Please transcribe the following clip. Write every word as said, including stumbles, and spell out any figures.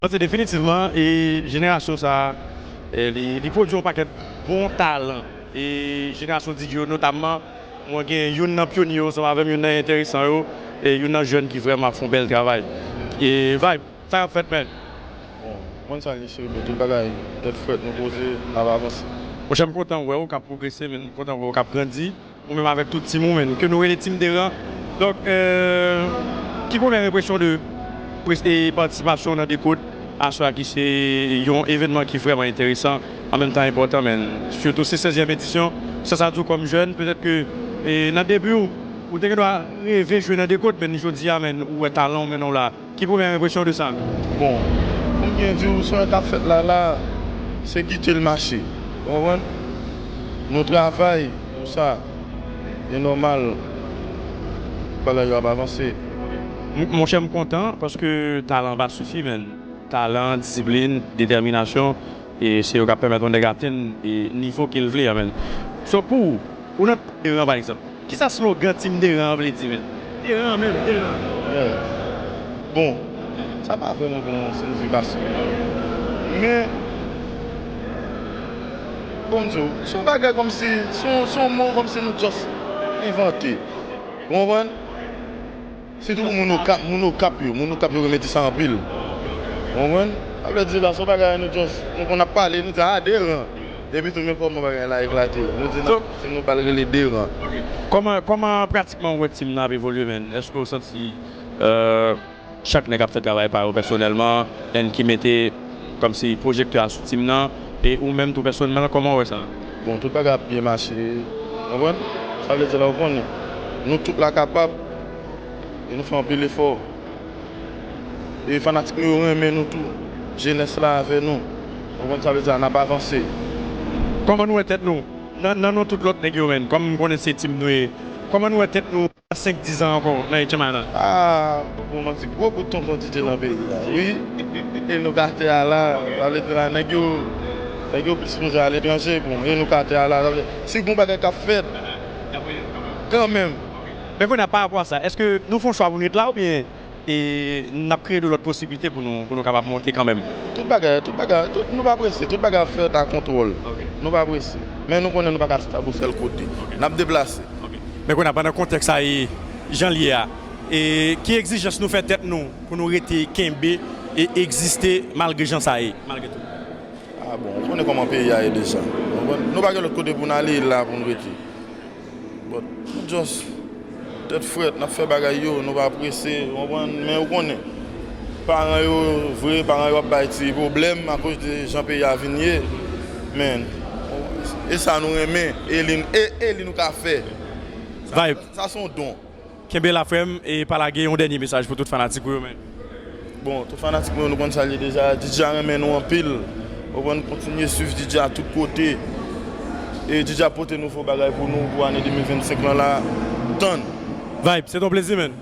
Paske definitivman, e, jenerasyon sa a, e, li, li pwodui yon pakèt bon talan. E jenerasyon D J yo, notamman, mwen gen youn nan pyonye yo ansanm avè m, youn nan enteresan yo, e youn nan jèn ki vrèman ap fè yon bèl travay. E Vibe, sa k ap fèt, man? Bon, konn sa li cheri, tout bagay tèt frèt, nou poze, n ap avanse. Monchè, m kontan wè w k ap pwogrese, men m kontan wè w k ap grandi. Ou menm avèk tout tim ou, men, ke nou rele Tim Deran. Donk, euh, ki premyè enpresyon de pres-, e patisipasyon nan Dekoud aswè a, ki se yon evènman ki vrèman enteresan, an menm tan enpòtan, men sitou se sèzyèm edisyon. Sa, sa di w kòm jèn, petèt ke, e, nan debi w, ou te gen dwa reve jwe nan Dekoud, men jodi a, men, ou wè talan w mennen w la. Ki premyè enpresyon de sa? Bon, pou m byen di w, sa k ap fèt la, la, se kite l mache. Ou konprann? Nou travay pou sa. E nòmal, bagay yo ap avanse. M-, monchè, m kontan paske talan pa sifi, men talan, disiplin, detèminasyon, e se yo k ap pèmèt yon nèg atenn, e, nivo ke l vle a, men. So, pou ou, ou nan Tim Deran, pa egzanp, kisa slogan Tim Deran an vle di, men? Deran menm, Deran. Yeah. Bon, sa pa vrèman gen yon siyifikasyon. Men, bon, m di w, se yon bagay kòmsi, se yon, se yon mo kòmsi nou just envante. Ou konprann? Sitou pou moun Okap, moun Okap yo, moun Okap yo renmen di sa anpil. Ou konprann? Sa vle di la, se yon bagay nou just, nou konn ap pale, nou di, "Ah, Deran." Epi tou, men kòman bagay la eklate. Nou di, "Non, se nou ba l rele Deran." Kòman, kòman pratikman ou wè tim nan ap evolye, men? Èske w santi, euh, chak nèg ap fè travay pa yo pèsonèlman, and ki mete kòmsi pwojektè a sou tim nan, e ou menm tou pèsonèlman, kòman w wè sa? Bon, tout bagay ap byen mache, ou konprann? Sa vle di la, ou konnen, nou tout la kapab, e nou fè anpil efò. E fanatik nou yo renmen nou tou, jenès la avè nou, ou konprann? Sa vle di la, n ap avanse. Kòman nou wè tèt nou? Nan, nan non tout lòt nèg yo, men, kòm m konnen se tim nou ye, kòman nou wè tèt nou nan senk, diz an ankò nan H M I la? Ah, pou manti, gwo bout tonton D J nan peyi a, wi. E nou ka atè a la, sa vle di la, nèg yo, nèg yo plis sonje aletranje, bon, e nou ka atè a la, sa vle, si gon bagay k ap fèt, kanmenm. Men kounye a, pa rapò a sa, èske nou fè yon chwa pou n ret la, oubyen, e, n ap kreye de lòt posiblite pou nou, pou nou kapab monte kanmenm? Tout bagay, tout bagay, tout, nou pa prese, tout bagay ap fèt a kontwòl. Nou pa prese. Men nou konnen nou pa ka stab yon sèl kote. N ap deplase. Men kounye a, pandan kontèks sa e jan l ye a, e ki egzijans nou fè tèt nou pou nou rete kenbe e egziste malgre jan sa ye, malgre tou? Ah bon, ou konnen kòman peyi a ye deja. Ou konprann? Nou pa gen lòt kote pou n ale, e la pou n rete. But, nou just tèt frèt, n ap fè bagay yo, nou pa prese, ou konprann? Men ou konnen, paran yo, vre, paran yo ap bay ti pwoblèm akoz de jan peyi a vin ye. Men, e sa nou renmen, e li, e, e li nou ka fè. Sa, Vibe. Sa se yon don. Kenbe la, frè m, e pa lage, yon dènye mesaj pou tout fanatik ou yo, men. Bon, tout fanatik mwen, nou konn sa l ye deja. D J a renmen nou anpil. Ou konn, kontinye swiv D J a tout kote. E D J a pote nouvo bagay pou nou pou ane de mil vennsenk lan la. Tann. Vibe, se te yon plezi, men.